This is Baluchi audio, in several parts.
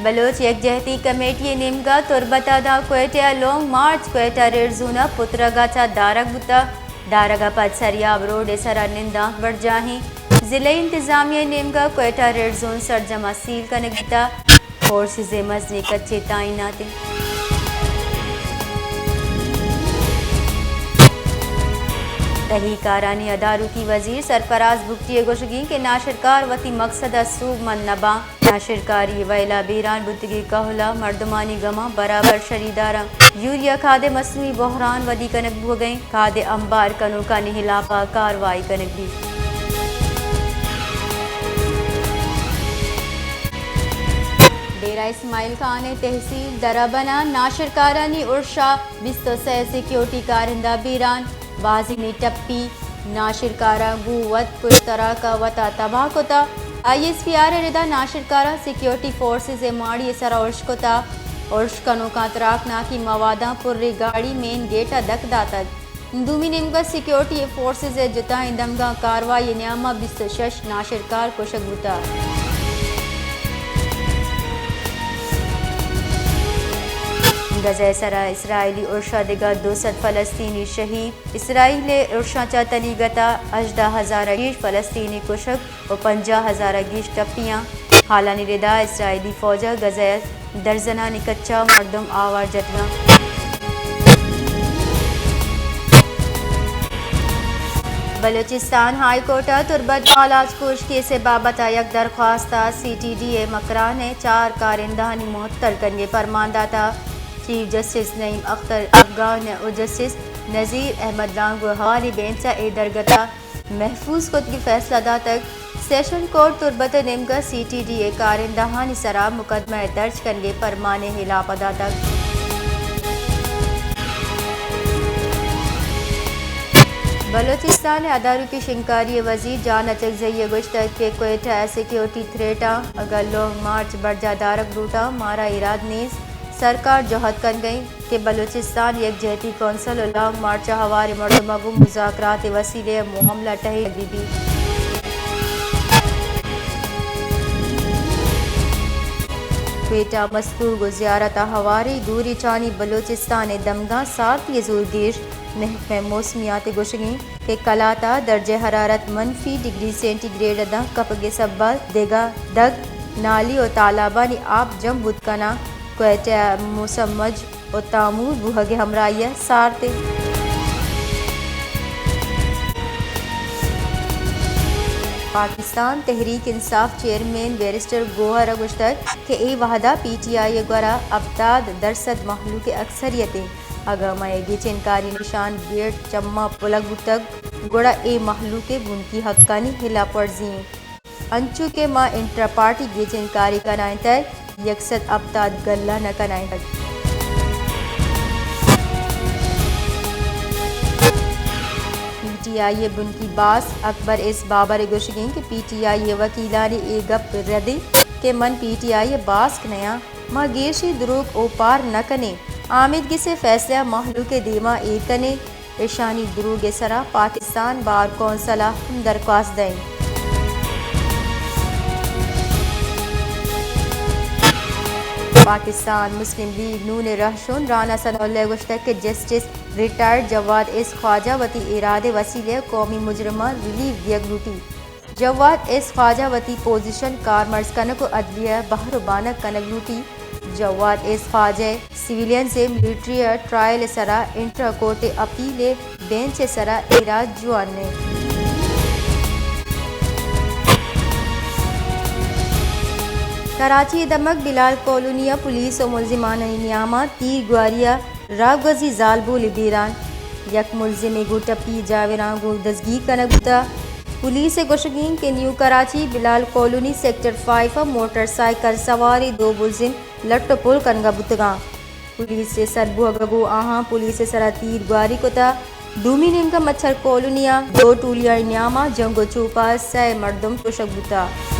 بلوچ یکجہتی کمیٹی ءِ نیمگ ءَ تربت ءَ داں کوئٹہ ءَ long march, Quetta red zone ءَ پترگ ءَ چہ دارگ بوتگ۔ دارگ ءَ پد سریاب روڈ ءِ سر ءَ نندانک برجاہیں۔ ضلعی انتظامیہ ءِ نیمگ ءَ کوئٹہ ریڈ زون سرجم ءَ سیل کنگ بیتگ۔ فورسز ءِ مزنیں کچے تعینات انت۔ تہی کارانی ادارکی وزیر سرفراز بگٹی ءِ گوشگ انت کہ ناشرکار وتی مقصد ءَ سوبمند نہ باں۔ ناشرکاری ءِ ویلا بیران بوتگیں کہول ءَ مردمانی گماں برابر شریداراں۔ یوریا کھاد ءِ مصنوعی بحران ودی کنگ بوگ ءَ انت، کھاد ءِ امبار کنوکانی ہلاپ ءَ کاروائی کنگ بیت۔ ڈیرہ اسماعیل خان ءِ تحصیل درابن ءَ ناشرکارانی ارش ءَ بیست ءُ سئے سیکیورٹی کارندہ بیران، بازینے ٹپی، ناشرکاراں گوں وت پشت تراک ءَ وت ءَ تباہ کتگ۔ آئی ایس پی آر ءِ ردا ناشرکاراں سیکیورٹی فورسز ءِ ماڑی ءِ سرا ارش کتگ۔ ارش کنوکاں تراکناکی مواداں پریں گاڑی مین گیٹ ءَ دک داتگ۔ دومی نیمگ ءَ سیکیورٹی فورسز ءِ جتائیں دمگاں کاروائی ءِ نیام ءَ بیست ءُ شش ناشرکار کشگ بوتگ۔ غزہ ءِ سرا اسرائیلی ارش ءَ دگہ دو سد فلسطینی شہید۔ اسرائیل ءِ ارشاں چہ تنیگت ءَ ہژدہ ہزار ءَ گیش فلسطینی کشگ ءُ پنجاہ ہزار ءَ گیش ٹپیاں۔ حالانی ردا اسرائیلی فوج ءَ غزہ ءَ درزنانی کچ ءَ مردم آوار جتگ انت۔ بلوچستان ہائی کورٹ ءَ تربت بالاچ کوش کیس ءِ بابت ءَ یک درخواست ءَ سی ٹی ڈی ءِ مکران ءِ چار کارندہانی معطل کنگ ءِ پرمان داتگ۔ چیف جسٹس نعیم اختر افغان ءُ جسٹس نذیر احمد لانگو ءِ حوالی بینچ ءَ اے درگت ءَ محفوظ کتگی فیصلہ داتگ۔ سیشن کورٹ تربت ءِ نیمگ ءَ سی ٹی ڈی ءِ کارندہانی سرا مقدمہ ءِ درج کنگ ءِ پرمان ءِ ہلاپ ءَ داتگ۔ بلوچستان ءِ ادارکی شنگکاری ءِ وزیر جان اچکزئی ءَ گوشتگ کہ کوئٹہ ءَ سیکیورٹی تھریٹ ءَ اگاں لانگ مارچ برجاہ دارگ لوٹاں، مارا ایراد نیست، سرکار جہد کنگ ءَ انت۔ کہ بلوچستان یکجہتی کونسل ءُ لانگ مارچ ءَ ہواریں مردماں گوں مذاکرات ءِ وسیلہ ءَ معاملہ ٹہینگ بہ بیت۔ کوئٹہ ءَ مستونگ ءُ زیارت ءَ ہواریں دوریچانی بلوچستان ءِ دمگاں سارتی ءِ زورگیش۔ محکمہ موسمیات ءِ گوشگ انت کہ کلات ءَ درجہ حرارت منفی ڈگری سینٹی گریڈ ءَ داں کپگ ءِ سبب ءَ دگہ دگ، نالی ءُ تالابانی آپ جم بوت کناں۔ کوئٹہ ءَ موسم مج ءُ تامور بوھگ ءِ ہمراہی ءَ سارت انت۔ پاکستان تحریک انصاف چیئرمین بیرسٹر گوہر ءَ گوشتگ کہ اے وہد ءَ پی ٹی آئی ءِ گورا ہپتاد درسد مہلوک ءِ اکثریت انت۔ اگاں مئے گچین کاری نشان گیٹ چماں پلگ بوتگ، گڑا اے مہلوک ءِ بنکی حقانی ہلاپ ورزی انت۔ انچو کہ ما انٹرا پارٹی گچین کاری کنائینتگ، یک سد ہپتاد گلہ نہ کنائینتگ۔ پی ٹی آئی ءِ بنکی باسک اکبر ایس بابر ءِ گوشگ انت کہ پی ٹی آئی ءِ وکیلانی اے گپ رد انت کہ من پی ٹی آئی ءِ باسک نیاں، ما گیشیں دروگ اوپار نہ کنیں، آمیدگس ءِ فیصلہ ءَ مہلوک ءِ دیما ایر کنیں۔ ایشانی دروگ ءِ سرا پاکستان بار کونسل ءَ ہم درخواست دئیں۔ پاکستان مسلم لیگ نون ءِ رہشون رانا ثناء اللہ ءَ گوشتگ کہ جسٹس ریٹائرڈ جواد ایس خواجہ وتی ایراد ءِ وسیلہ ءَ قومی مجرماں ریلیف دیگ لوٹیت۔ جواد ایس خواجہ وتی پوزیشن کارمرز کنگ ءُ عدلیہ ءَ بہر ءُ بانگ کنگ لوٹیت۔ جواد ایس خواجہ ءِ سویلینز ءِ ملٹری ءِ ٹرائل ءِ سرا انٹرا کورٹ ءِ اپیل ءِ بینچ ءِ سرا ایراد جوان انت۔ کراچی ءِ دمگ بلال کالونی ءَ پولیس ءُ ملزمانانی نیام ءَ تیر گواری ءَ راگوزی زالبولے بیران، یک ملزمے گوں ٹپی جاوراں گوں دزگیر کنگ بوتگ۔ پولیس ءِ گوشگ انت کہ نیو کراچی بلال کالونی سیکٹر فائیو ءَ موٹر سائیکل سواریں دو ملزم لٹ ءُ پل کنگ ءَ بوتگاں۔ پولیس ءِ سربوہگ ءَ گوں آہاں پولیس ءِ سرا تیر گواری کتگ۔ دومی نیمگ ءَ مچھر کالونی ءَ دو ٹولیانی نیام ءَ جنگ ءُ چوپ ءَ سئے مردم کشگ بوتگ۔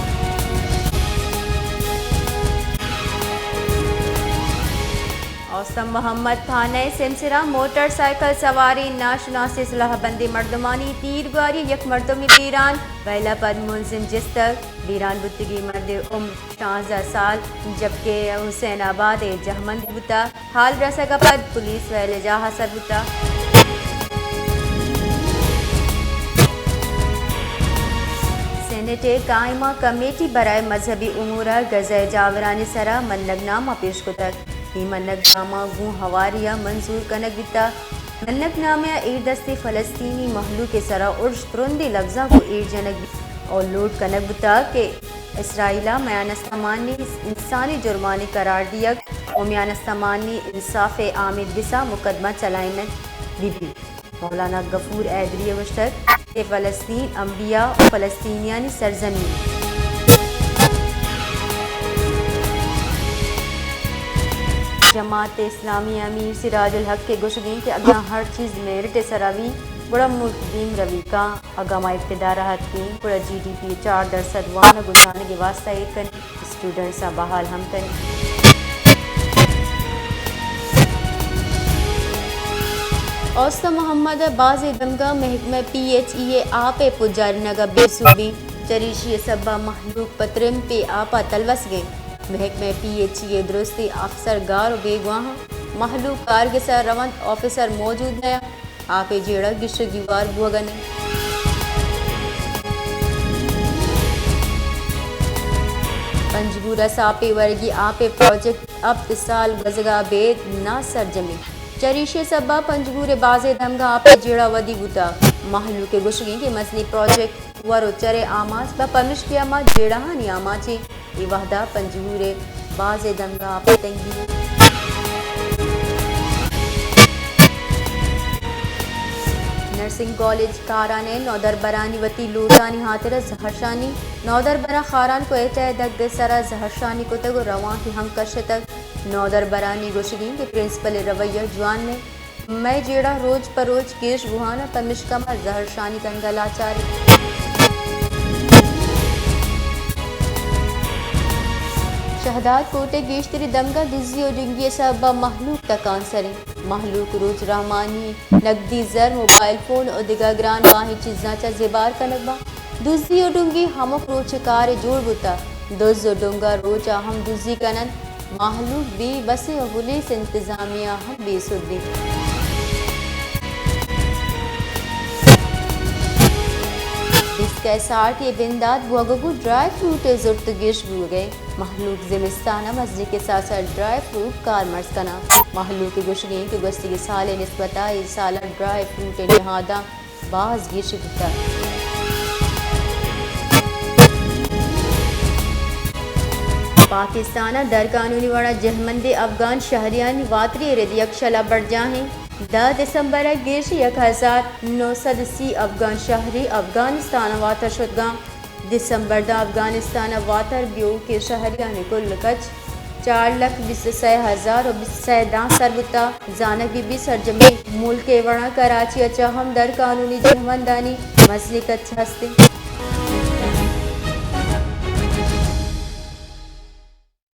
دوستم محمد تھانہ ءِ سیمسر ءَ موٹر سائیکل سواریں ناشناسیں سلاہ بندیں مردمانی تیرگواری ءَ یک مردمے بیران، وئیل ءَ پد ملزم جستگ۔ بیران بوتگیں مرد ءِ عمر شانزدہ سال، جبکہ حسین آباد ءِ جہمند بوتگ۔ حال رسگ ءَ پد پولیس وئیل ءِ جاہ ءَ سر بوتگ۔ سینیٹ ءِ قائمہ کمیٹی برائے مذہبی امور ءَ غزہ ءِ جاورانی سرا منگ نامہ پیش کتگ۔ اے منگ نامہ گوں ہواری ءَ منظور کنگ بیتگ۔ منگ نامہ ءَ ایردستیں فلسطینی مہلوک ءِ سرا ارش ترندیں لبزاں گوں ایر جنگ بیت ءُ لوٹ کنگ بوتگ کہ اسرائیل ءَ میان استمانی انسانی جرمانی قرار دیگ ءُ میان استمانی انصاف ءِ آمید گس ءَ مقدمہ چلائینگ بہ بیت۔ مولانا غفور حیدری ءَ گوشتگ کہ فلسطین انبیاء ءُ فلسطینیانی سرزمین۔ جماعت اسلامی ءِ امیر سراج الحق ءِ گوشگ اِنت کہ اگاں ہر چیز میرٹ ءِ سرا بیت، گڑا ملک دیمروی کاں۔ اگاں ما اقتدار ءَ اتکیں، گڑا جی ڈی پی ءِ چار درسد وانگ ءُ زانگ ءِ واستہ ایر کنیں، اسٹوڈنٹس ءَ بحال ہم کنیں۔ اوست محمد ءَ بازیں دمگاں محکمہ پی ایچ ای ءِ آپ ءِ پجارینگ ءَ بے سوبی، چریشی ءِ سبب ءَ مہلوک پہ ترمپے آپ ءَ تلوسگ اِنت۔ محکمہ پی ایچ ای ءِ درستیں افسر گار ءُ بیگواہ اَنت، مہلوک کارگس ءَ رونت، آفیسر موجود نہ اَنت۔ آپ ءِ جیڑہ گیشگی وار بوگ ءَ نہ اِنت۔ پنجگور ءَ ساپ ءِ ورگی آپ ءِ پراجیکٹ ہپت سال گوزگ ءَ ابید ناسرجم اِنت۔ چریشی ءِ سبب ءَ پنجگور ءِ بازیں دمگاں آپ ءِ جیڑہ ودی بوتگ۔ مہلوک ءِ گوشگ اِنت کہ مزنیں پراجیکٹ ور ءُ چر ءِ آماچ بنت، پمیشکا ما جیڑہانی آماچ ایں۔ اے وہد ءَ پنجگور ءِ بازیں دمگاں آپ ءِ تنگی اِنت۔ نرسنگ کالج خاران ءِ نودربرانی وتی لوٹانی ہاترا زہرشانی۔ نودربراں خاران کوئٹہ ءِ دگ ءِ سرا زہرشانی کتگ ءُ روانکے ہم کشتگ۔ نودربرانی گوشگ اِنت کہ پرنسپل ءِ رویہ جوان نہ اِنت۔ مئے جیڑہ روچ پہ روچ گیش بوان اَنت، پمیشکا ما زہرشانی کنگ ءَ لاچار ایں۔ شہداد کوٹ ءِ گیشتریں دمگاں دزی ءُ ڈنگی ءِ سبب ءَ مہلوک تکانسر اِنت۔ مہلوک روچ رحمانی نگدی زر، موبائل فون ءُ دگہ گران بہائیں چیزاں چہ زبہر کنگ ءَ اَنت۔ دزی ءُ ڈنگی ہمک روچ ءِ کارے جوڑ بوتگ۔ دز ءُ ڈنگ ءَ روچ ءَ ہم دزی کن اَنت۔ مہلوک بے بس اِنت ءُ پولیس انتظامیہ ہم بے سد اِنت۔ بیست ءُ ساٹھ ءِ بندات بوگ ءَ گوں ڈرائی فروٹ ءِ زرت ءُ گیش بوگ ءَ اِنت۔ مہلوک زمستان ءَ مزنیں کساس ءَ ڈرائی فروٹ کارمرز کن اَنت۔ مہلوک ءِ گوشگ اِنت کہ گوستگیں سال ءِ نسبت ءَ اے سال ءَ ڈرائی فروٹ ءِ نہاداں باز گیشی بوتگ۔ پاکستان ءَ درقانونی وڑ ءَ جہمندیں افغان شہریانی واتری ءِ رد یکشل ءَ برجاہ اِنت۔ دہ دسمبر ءَ گیش یک ہزار نو سد سی افغان شہری افغانستان ءَ واتر شتگ اَنت۔ دسمبر ءَ افغانستان ءَ واتر بیوکیں شہریانی کل کچ چار لکھ بیست ءُ سئے ہزار ءُ بیست ءُ سئے دانک سر بوتگ۔ زانگ بہ بیت سرجمیں ملک ءِ وڑ ءَ کراچی ءَ چہ ہم درقانونی جہمندانی مزنیں کچ ہست اِنت۔